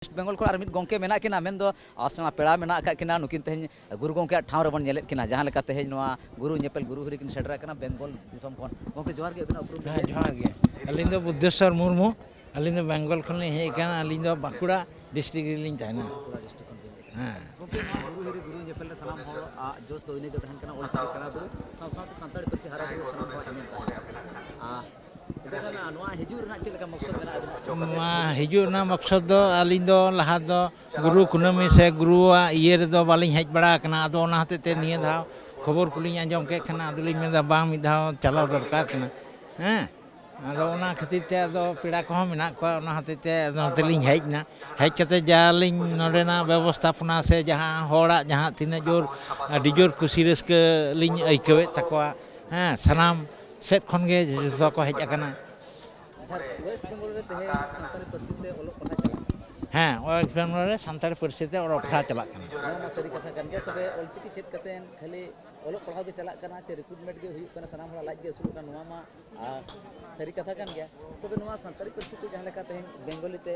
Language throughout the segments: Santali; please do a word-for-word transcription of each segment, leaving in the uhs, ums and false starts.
ᱳᱭᱮᱥᱴ ᱵᱮᱝᱜᱚᱞ ᱠᱷᱚᱱ ᱟᱨ ᱢᱤᱫ ᱜᱚᱢᱠᱮ ᱢᱮᱱᱟᱜ ᱠᱤᱱᱟ, ᱢᱮᱱᱫᱚ ᱟᱥᱲᱟ ᱯᱮᱲᱟ ᱢᱮᱱᱟᱜ ᱟᱠᱟᱫ ᱠᱤᱱᱟ᱾ ᱱᱩᱠᱤᱱ ᱛᱮᱦᱮᱧ ᱜᱩᱨᱩ ᱜᱚᱢᱠᱮᱭᱟᱜ ᱴᱷᱟᱶ ᱨᱮᱵᱚᱱ ᱧᱮᱞᱮᱫ ᱠᱤᱱᱟ, ᱡᱟᱦᱟᱸ ᱞᱮᱠᱟ ᱛᱮᱦᱮᱧ ᱱᱚᱣᱟ ᱜᱩᱨᱩ ᱧᱮᱯᱮᱞ ᱜᱩᱨᱩ ᱦᱤᱨᱤ ᱠᱤᱱ ᱥᱮᱴᱮᱨ ᱟᱠᱟᱱᱟ ᱵᱮᱝᱜᱚᱞ ᱫᱤᱥᱚᱢ ᱠᱷᱚᱱ᱾ ᱜᱚᱢᱠᱮ, ᱡᱚᱦᱟᱨ ᱜᱮ, ᱟᱹᱵᱤᱱᱟᱜ ᱩᱯᱨᱩᱢ ᱞᱟᱹᱭ ᱦᱮᱸ, ᱵᱤᱱ᱾ ᱡᱚᱦᱟᱨ ᱜᱮ᱾ ᱟᱹᱞᱤᱧ ᱫᱚ ᱵᱩᱫᱽᱫᱷᱮᱥᱥᱚᱨ ᱢᱩᱨᱢᱩ, ᱟᱹᱞᱤᱧ ᱫᱚ ᱵᱮᱝᱜᱚᱞ ᱠᱷᱚᱱ ᱞᱤᱧ ᱦᱮᱡ ᱟᱠᱟᱱᱟ, ᱟᱹᱞᱤᱧ ᱫᱚ ᱵᱟᱸᱠᱩᱲᱟ ᱰᱤᱥᱴᱨᱤᱠᱴ ᱨᱮᱞᱤᱧ ᱛᱟᱦᱮᱱᱟ᱾ ᱵᱟᱸᱠᱩᱲᱟ ᱰᱤᱥᱴᱨᱤᱠᱴ ᱠᱷᱚᱱ ᱵᱤᱱ ᱦᱮᱡ ᱟᱠᱟᱱᱟ᱾ ᱦᱮᱸ᱾ ᱜᱚᱢᱠᱮ, ᱱᱚᱣᱟ ᱜᱩᱨᱩ ᱦᱤᱨᱤ ᱜᱩᱨᱩ ᱧᱮᱯᱮᱞ ᱨᱮ ᱥᱟᱱᱟᱢ ᱦᱚᱲᱟᱜ ᱡᱚᱥ ᱫᱚ ᱤᱱᱟᱹᱜᱮ ᱛᱟᱦᱮᱱ ᱠᱟᱱᱟ, ᱚᱞᱪᱤᱠᱤ ᱥᱮᱬᱟ ᱫᱚ ᱥᱟᱶ ᱥᱟᱶᱛᱮ ᱥᱟᱱᱛᱟᱲᱤ ᱯᱟᱹᱨᱥᱤ ᱦᱟᱨᱟ ᱵᱩᱨᱩ ᱥᱟᱱᱟᱢ ᱦᱚᱲᱟᱜ ᱮᱱᱮᱢ ᱛᱟᱦᱮᱱ ᱠᱟᱱᱟ᱾ ᱟᱨ ᱮᱱᱠᱷᱟᱱ ᱱᱚᱣᱟ ᱦᱤᱡᱩᱜ ᱨᱮᱱᱟᱜ ᱪᱮᱫ ᱞᱮᱠᱟ ᱢᱚᱠᱥᱚᱫ ᱢᱮᱱᱟᱜᱼᱟ ᱟᱹᱵᱤᱱᱟᱜ? ᱱᱚᱣᱟ ᱦᱤᱡᱩᱜ ᱨᱮᱱᱟᱜ ᱢᱚᱠᱥᱚᱫ ᱫᱚ ᱟᱹᱞᱤᱧ ᱫᱚ ᱞᱟᱦᱟ ᱫᱚ ᱜᱩᱨᱩ ᱠᱩᱱᱟᱹᱢᱤ ᱥᱮ ᱜᱩᱨᱩᱣᱟᱜ ᱤᱭᱟᱹ ᱨᱮᱫᱚ ᱵᱟᱹᱞᱤᱧ ᱦᱮᱡ ᱵᱟᱲᱟ ᱟᱠᱟᱱᱟ᱾ ᱟᱫᱚ ᱚᱱᱟ ᱦᱚᱛᱮᱡ ᱛᱮ ᱱᱤᱭᱟᱹ ᱫᱷᱟᱣ ᱠᱷᱚᱵᱚᱨ ᱠᱚᱞᱤᱧ ᱟᱸᱡᱚᱢ ᱠᱮᱫ ᱠᱷᱟᱱ ᱟᱫᱚᱞᱤᱧ ᱢᱮᱱᱫᱟ ᱵᱟᱝ, ᱢᱤᱫ ᱫᱷᱟᱣ ᱪᱟᱞᱟᱣ ᱫᱚᱨᱠᱟᱨ ᱠᱟᱱᱟ᱾ ᱦᱮᱸ, ᱟᱫᱚ ᱚᱱᱟ ᱠᱷᱟᱹᱛᱤᱨ ᱛᱮ ᱟᱫᱚ ᱯᱮᱲᱟ ᱠᱚᱦᱚᱸ ᱢᱮᱱᱟᱜ ᱠᱚᱣᱟ, ᱚᱱᱟ ᱦᱚᱛᱮᱡ ᱛᱮ ᱟᱫᱚ ᱱᱚᱛᱮ ᱞᱤᱧ ᱦᱮᱡ ᱮᱱᱟ᱾ ᱦᱮᱡ ᱠᱟᱛᱮ ᱡᱟ ᱞᱤᱧ ᱱᱚᱰᱮᱱᱟᱜ ᱵᱮᱵᱚᱥᱛᱷᱟᱯᱚᱱᱟ ᱥᱮ ᱡᱟᱦᱟᱸ ᱦᱚᱲᱟᱜ ᱡᱟᱦᱟᱸ ᱛᱤᱱᱟᱹᱜ ᱡᱳᱨ, ᱟᱹᱰᱤ ᱡᱳᱨ ᱠᱩᱥᱤ ᱨᱟᱹᱥᱠᱟᱹ ᱞᱤᱧ ᱟᱹᱭᱠᱟᱹᱣᱮᱫ ᱛᱟᱠᱚᱣᱟ᱾ ᱦᱮᱸ, ᱥᱟᱱᱟᱢ ᱥᱮᱫ ᱠᱷᱚᱱ ᱜᱮ ᱡᱚᱛᱚ ᱠᱚ ᱦᱮᱡ ᱟᱠᱟᱱᱟ᱾ ᱡᱷᱟᱲ-, ᱳᱭᱮᱥᱴ ᱵᱮᱝᱜᱚᱞ ᱨᱮ ᱛᱮᱦᱮᱧ ᱥᱟᱱᱛᱟᱲᱤ ᱯᱟᱹᱨᱥᱤ ᱛᱮ ᱚᱞᱚᱜ ᱯᱟᱲᱦᱟᱜ ᱪᱟᱞᱟᱜ ᱠᱟᱱᱟ᱾ ᱦᱮᱸ, ᱳᱭᱮᱥᱴ ᱵᱮᱝᱜᱚᱞ ᱨᱮ ᱥᱟᱱᱛᱟᱲᱤ ᱯᱟᱹᱨᱥᱤ ᱛᱮ ᱚᱞᱚᱜ ᱯᱟᱲᱦᱟᱣ ᱪᱟᱞᱟᱜ ᱠᱟᱱᱟ᱾ ᱱᱚᱣᱟ ᱢᱟ ᱥᱟᱹᱨᱤ ᱠᱟᱛᱷᱟ ᱠᱟᱱ ᱜᱮᱭᱟ᱾ ᱛᱚᱵᱮ ᱚᱞᱪᱤᱠᱤ ᱪᱮᱫ ᱠᱟᱛᱮ ᱠᱷᱟᱹᱞᱤ ᱚᱞᱚᱜ ᱯᱟᱲᱦᱟᱣ ᱜᱮ ᱪᱟᱞᱟᱜ ᱠᱟᱱᱟ ᱪᱮ ᱨᱤᱠᱨᱩᱴᱢᱮᱱᱴ ᱜᱮ ᱦᱩᱭᱩᱜ ᱠᱟᱱᱟ, ᱥᱟᱱᱟᱢ ᱦᱚᱲᱟᱜ ᱞᱟᱡ ᱜᱮ ᱟᱹᱥᱩᱞᱚᱜ ᱠᱟᱱᱟ, ᱱᱚᱣᱟ ᱢᱟ, ᱟᱨ, ᱥᱟᱹᱨᱤ ᱠᱟᱛᱷᱟ ᱠᱟᱱ ᱜᱮᱭᱟ᱾ ᱛᱚᱵᱮ ᱱᱚᱣᱟ ᱥᱟᱱᱛᱟᱲᱤ ᱯᱟᱹᱨᱥᱤ ᱛᱮ ᱡᱟᱦᱟᱸ ᱞᱮᱠᱟ ᱛᱮᱦᱮᱧ ᱵᱮᱝᱜᱚᱞᱤ ᱛᱮ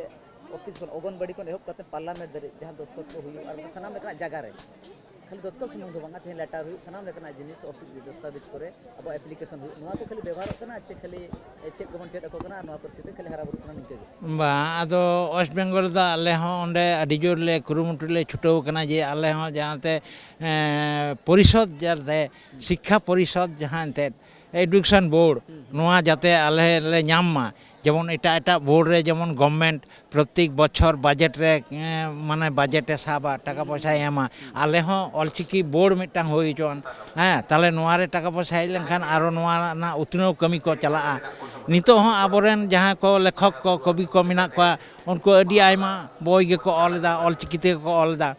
ᱚᱯᱷᱤᱥ ᱠᱷᱚᱱ, ᱚᱜᱚᱱᱵᱟᱲᱤ ᱠᱷᱚᱱ ᱮᱦᱚᱵ ᱠᱟᱛᱮ ᱯᱟᱨᱞᱟᱢᱮᱱᱴ ᱫᱷᱟᱹᱨᱤᱡ ᱡᱟᱦᱟᱸ ᱫᱚᱥᱠᱚᱛ ᱠᱚ ᱦᱩᱭᱩᱜᱼᱟ, ᱟᱨ ᱥᱟᱱᱟᱢ ᱞᱮᱠᱟᱱᱟᱜ ᱡᱟᱭᱜᱟ ᱨᱮ ᱠᱷᱟᱹᱞᱤ ᱫᱚᱥᱠᱚᱛ ᱥᱩᱢᱩᱝ ᱫᱚ ᱵᱟᱝᱟ, ᱛᱮᱦᱮᱧ ᱞᱮᱴᱟᱨ ᱦᱩᱭᱩᱜ, ᱥᱟᱱᱟᱢ ᱞᱮᱠᱟᱱᱟᱜ ᱡᱤᱱᱤᱥ, ᱚᱯᱷᱤᱥ ᱫᱚᱥᱛᱟᱵᱮᱡᱽ ᱠᱚᱨᱮ ᱟᱵᱚ ᱮᱯᱞᱤᱠᱮᱥᱚᱱ ᱦᱩᱭᱩᱜ, ᱱᱚᱣᱟ ᱠᱚ ᱠᱷᱟᱹᱞᱤ ᱵᱮᱵᱚᱦᱟᱨᱚᱜ ᱠᱟᱱᱟ ᱪᱮ ᱠᱷᱟᱹᱞᱤ ᱪᱮᱫ ᱠᱚᱵᱚᱱ ᱪᱮᱫ ᱟᱠᱚ ᱠᱟᱱᱟ ᱟᱨ ᱱᱚᱣᱟ ᱯᱟᱹᱨᱥᱤ ᱛᱮ ᱠᱷᱟᱹᱞᱤ ᱦᱟᱨᱟ ᱵᱩᱨᱩᱜ ᱠᱟᱱᱟ ᱱᱤᱝᱠᱟᱹ ᱜᱮ? ᱵᱟᱝ, ᱟᱫᱚ ᱳᱭᱮᱥᱴ ᱵᱮᱝᱜᱚᱞ ᱨᱮᱫᱚ ᱟᱞᱮ ᱦᱚᱸ ᱚᱸᱰᱮ ᱟᱹᱰᱤ ᱡᱳᱨ ᱞᱮ ᱠᱩᱨᱩᱢᱩᱴᱩ ᱞᱮ ᱪᱷᱩᱴᱟᱹᱣ ᱠᱟᱱᱟ ᱡᱮ ᱟᱞᱮ ᱦᱚᱸ ᱡᱟᱦᱟᱸᱛᱮ, ᱮᱸ, ᱯᱚᱨᱤᱥᱚᱫᱽ ᱡᱟᱛᱮ, ᱥᱤᱠᱠᱷᱟ ᱯᱚᱨᱤᱥᱚᱫᱽ ᱡᱟᱦᱟᱸ ᱮᱱᱛᱮᱫ, ᱮᱰᱩᱠᱮᱥᱚᱱ ᱵᱳᱨᱰ, ᱱᱚᱣᱟ ᱡᱟᱛᱮ ᱟᱞᱮ ᱞᱮ ᱧᱟᱢ ᱢᱟ᱾ ᱡᱮᱢᱚᱱ ᱮᱴᱟᱜ ᱮᱴᱟᱜ ᱵᱳᱨᱰ ᱨᱮ ᱡᱮᱢᱚᱱ ᱜᱚᱵᱷᱢᱮᱱᱴ ᱯᱨᱚᱛᱮᱠ ᱵᱚᱪᱷᱚᱨ ᱵᱟᱡᱮᱴ ᱨᱮ, ᱮᱸ, ᱢᱟᱱᱮ ᱵᱟᱡᱮᱴᱮ ᱥᱟᱵᱟ, ᱴᱟᱠᱟ ᱯᱚᱭᱥᱟᱭ ᱮᱢᱟ᱾ ᱟᱞᱮ ᱦᱚᱸ ᱚᱞᱪᱤᱠᱤ ᱵᱳᱨᱰ ᱢᱤᱫᱴᱟᱝ ᱦᱩᱭ ᱦᱚᱪᱚᱣᱟᱱ᱾ ᱦᱮᱸ, ᱛᱟᱦᱞᱮ ᱱᱚᱣᱟ ᱨᱮ ᱴᱟᱠᱟ ᱯᱚᱭᱥᱟ ᱦᱮᱡ ᱞᱮᱱᱠᱷᱟᱱ ᱟᱨᱚ ᱱᱚᱣᱟ ᱨᱮᱱᱟᱜ ᱩᱛᱱᱟᱹᱣ ᱠᱟᱹᱢᱤ ᱠᱚ ᱪᱟᱞᱟᱜᱼᱟ᱾ ᱱᱤᱛᱚᱜ ᱦᱚᱸ ᱟᱵᱚᱨᱮᱱ ᱡᱟᱦᱟᱸᱭ ᱠᱚ ᱞᱮᱠᱷᱚᱠ ᱠᱚ, ᱠᱚᱵᱤ ᱠᱚ ᱢᱮᱱᱟᱜ ᱠᱚᱣᱟ, ᱩᱱᱠᱩ ᱟᱹᱰᱤ ᱟᱭᱢᱟ ᱵᱳᱭ ᱜᱮᱠᱚ ᱚᱞ ᱮᱫᱟ, ᱚᱞᱪᱤᱠᱤ ᱛᱮᱜᱮ ᱠᱚ ᱚᱞ ᱮᱫᱟ᱾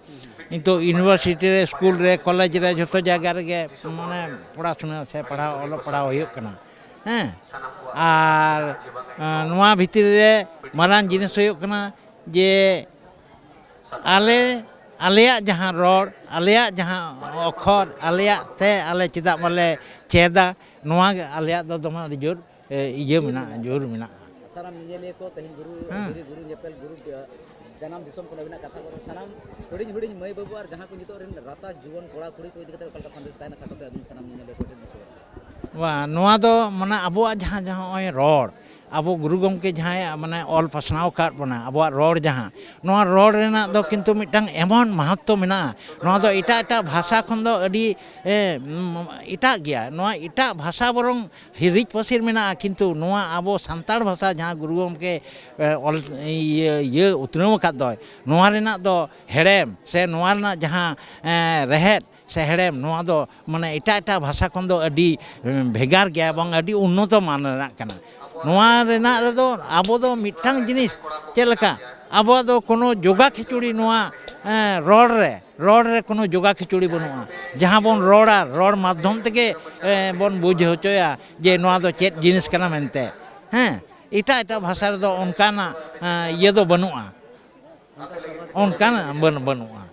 ᱱᱤᱛᱚᱜ ᱤᱭᱩᱱᱤᱵᱷᱟᱨᱥᱤᱴᱤ ᱨᱮ, ᱥᱠᱩᱞ ᱨᱮ, ᱠᱚᱞᱮᱡᱽ ᱨᱮ, ᱡᱷᱚᱛᱚ ᱡᱟᱭᱜᱟ ᱨᱮᱜᱮ ᱢᱟᱱᱮ ᱯᱚᱲᱟᱥᱩᱱᱟ ᱥᱮ ᱯᱟᱲᱦᱟᱣ, ᱚᱞᱚᱜ ᱯᱟᱲᱦᱟᱣ ᱦᱩᱭᱩᱜ ᱠᱟᱱᱟ᱾ ᱦᱮᱸ, ᱟᱨ, ᱟᱸ, ᱱᱚᱣᱟ ᱵᱷᱤᱛᱨᱤ ᱨᱮ ᱢᱟᱨᱟᱝ ᱡᱤᱱᱤᱥ ᱦᱩᱭᱩᱜ ᱠᱟᱱᱟ ᱡᱮ ᱟᱞᱮ, ᱟᱞᱮᱭᱟᱜ ᱡᱟᱦᱟᱸ ᱨᱚᱲ, ᱟᱞᱮᱭᱟᱜ ᱡᱟᱦᱟᱸ ᱚᱠᱷᱚᱨ, ᱟᱞᱮᱭᱟᱜ ᱛᱮ ᱟᱞᱮ ᱪᱮᱫᱟᱜ ᱵᱟᱞᱮ ᱪᱮᱫᱟ? ᱱᱚᱣᱟ ᱜᱮ ᱟᱞᱮᱭᱟᱜ ᱫᱚ ᱫᱚᱢᱮ ᱟᱹᱰᱤ ᱡᱳᱨ, ᱮ, ᱤᱭᱟᱹ ᱢᱮᱱᱟᱜᱼᱟ, ᱡᱳᱨ ᱢᱮᱱᱟᱜᱼᱟ᱾ ᱥᱟᱱᱟᱢ ᱧᱮᱧᱮᱞᱤᱭᱟᱹ ᱠᱚ ᱛᱮᱦᱮᱧ ᱜᱩᱨᱩ, ᱦᱮᱸ᱾ ᱜᱩᱨᱩ, ᱜᱩᱨᱩ ᱧᱮᱯᱮᱞ, ᱜᱩᱨᱩ, ᱮ, ᱡᱟᱱᱟᱢ ᱫᱤᱥᱚᱢ ᱠᱷᱚᱱ ᱟᱹᱵᱤᱱᱟᱜ ᱠᱟᱛᱷᱟ ᱠᱚ ᱥᱟᱱᱟᱢ ᱦᱩᱰᱤᱧ ᱦᱩᱰᱤᱧ ᱢᱟᱹᱭ ᱵᱟᱹᱵᱩ ᱟᱨ ᱡᱟᱦᱟᱸ ᱠᱚ ᱱᱤᱛᱚᱜ ᱨᱮᱱ ᱨᱟᱛᱟ ᱡᱩᱣᱟᱹᱱ ᱠᱚᱲᱟ ᱠᱩᱲᱤ ᱠᱚ ᱤᱫᱤ ᱠᱟᱛᱮ ᱚᱠᱟ ᱞᱮᱠᱟ ᱥᱟᱸᱫᱮᱥ ᱛᱟᱦᱮᱱᱟ, ᱠᱷᱟᱴᱚ ᱛᱮ ᱟᱹᱵᱤᱱ ᱥᱟᱱᱟᱢ ᱧᱮᱧᱮᱞᱤᱭᱟᱹ ᱠᱚ ᱴᱷᱮᱱ ᱵᱤᱱ ᱥᱚᱫᱚᱨ ᱠᱟᱜᱼᱟ? ᱵᱟᱝ, ᱱᱚᱣᱟ ᱫᱚ ᱢᱟᱱᱮ ᱟᱵᱚᱣᱟᱜ ᱡᱟᱦᱟᱸ ᱡᱟᱦᱟᱸ ᱱᱚᱜᱼᱚᱭ ᱨᱚᱲ, ᱟᱵᱚ ᱜᱩᱨᱩ ᱜᱚᱢᱠᱮ ᱡᱟᱦᱟᱸᱭ ᱢᱟᱱᱮ ᱚᱞ ᱯᱟᱥᱱᱟᱣ ᱟᱠᱟᱫ ᱵᱚᱱᱟ, ᱟᱵᱚᱣᱟᱜ ᱨᱚᱲ ᱡᱟᱦᱟᱸ, ᱱᱚᱣᱟ ᱨᱚᱲ ᱨᱮᱱᱟᱜ ᱫᱚ ᱠᱤᱱᱛᱩ ᱢᱤᱫᱴᱟᱝ ᱮᱢᱚᱱ ᱢᱟᱦᱟᱛᱛᱚ ᱢᱮᱱᱟᱜᱼᱟ᱾ ᱱᱚᱣᱟ ᱫᱚ ᱮᱴᱟᱜ ᱮᱴᱟᱜ ᱵᱷᱟᱥᱟ ᱠᱷᱚᱱ ᱫᱚ ᱟᱹᱰᱤ ᱮ, ᱩᱢ, ᱮᱴᱟᱜ ᱜᱮᱭᱟ᱾ ᱱᱚᱣᱟ ᱮᱴᱟᱜ ᱵᱷᱟᱥᱟ ᱵᱚᱨᱚᱝ ᱦᱤᱨᱤᱡ ᱯᱟᱹᱥᱤᱨ ᱢᱮᱱᱟᱜᱼᱟ, ᱠᱤᱱᱛᱩ ᱱᱚᱣᱟ ᱟᱵᱚ ᱥᱟᱱᱛᱟᱲ ᱵᱷᱟᱥᱟ ᱡᱟᱦᱟᱸ ᱜᱩᱨᱩ ᱜᱚᱢᱠᱮ ᱮ, ᱚᱞ ᱤᱭᱟᱹ, ᱤᱭᱟᱹ ᱩᱛᱱᱟᱹᱣ ᱟᱠᱟᱫ ᱫᱚᱭ, ᱱᱚᱣᱟ ᱨᱮᱱᱟᱜ ᱫᱚ ᱦᱮᱲᱮᱢ ᱥᱮ ᱱᱚᱣᱟ ᱨᱮᱱᱟᱜ ᱡᱟᱦᱟᱸ ᱮ, ᱨᱮᱦᱮᱫ ᱥᱮ ᱦᱮᱲᱮᱢ, ᱱᱚᱣᱟ ᱫᱚ ᱢᱟᱱᱮ ᱮᱴᱟᱜ ᱮᱴᱟᱜ ᱵᱷᱟᱥᱟ ᱠᱷᱚᱱ ᱫᱚ ᱟᱹᱰᱤ ᱮ, ᱵᱷᱮᱜᱟᱨ ᱜᱮᱭᱟ ᱮᱵᱚᱝ ᱟᱹᱰᱤ ᱩᱱᱱᱚᱛᱚ ᱢᱟᱱ ᱨᱮᱱᱟᱜ ᱠᱟᱱᱟ᱾ ᱱᱚᱣᱟ ᱨᱮᱱᱟᱜ ᱨᱮᱫᱚ ᱟᱵᱚ ᱫᱚ ᱢᱤᱫᱴᱟᱝ ᱡᱤᱱᱤᱥ, ᱪᱮᱫ ᱞᱮᱠᱟ ᱟᱵᱚᱣᱟᱜ ᱫᱚ ᱠᱳᱱᱳ ᱡᱳᱜᱟ ᱠᱷᱤᱪᱩᱲᱤ ᱱᱚᱣᱟ ᱮ, ᱨᱚᱲ ᱨᱮ ᱨᱚᱲ ᱨᱮ ᱠᱳᱱᱳ ᱡᱳᱜᱟ ᱠᱷᱤᱪᱩᱲᱤ ᱵᱟᱹᱱᱩᱜᱼᱟ᱾ ᱡᱟᱦᱟᱸ ᱵᱚᱱ ᱨᱚᱲᱟ, ᱨᱚᱲ ᱢᱟᱫᱽᱫᱷᱚᱢ ᱛᱮᱜᱮ ᱮ, ᱵᱚᱱ ᱵᱩᱡᱽ ᱦᱚᱪᱚᱭᱟ ᱡᱮ ᱱᱚᱣᱟ ᱫᱚ ᱪᱮᱫ ᱡᱤᱱᱤᱥ ᱠᱟᱱᱟ ᱢᱮᱱᱛᱮ᱾ ᱦᱮᱸ, ᱮᱴᱟᱜ ᱮᱴᱟᱜ ᱵᱷᱟᱥᱟ ᱨᱮᱫᱚ ᱚᱱᱠᱟᱱᱟᱜ ᱮ, ᱤᱭᱟᱹ ᱫᱚ ᱵᱟᱹᱱᱩᱜᱼᱟ, ᱚᱱᱠᱟᱱᱟᱜ ᱵᱟᱹᱱ- ᱵᱟᱹᱱᱩᱜᱼᱟ᱾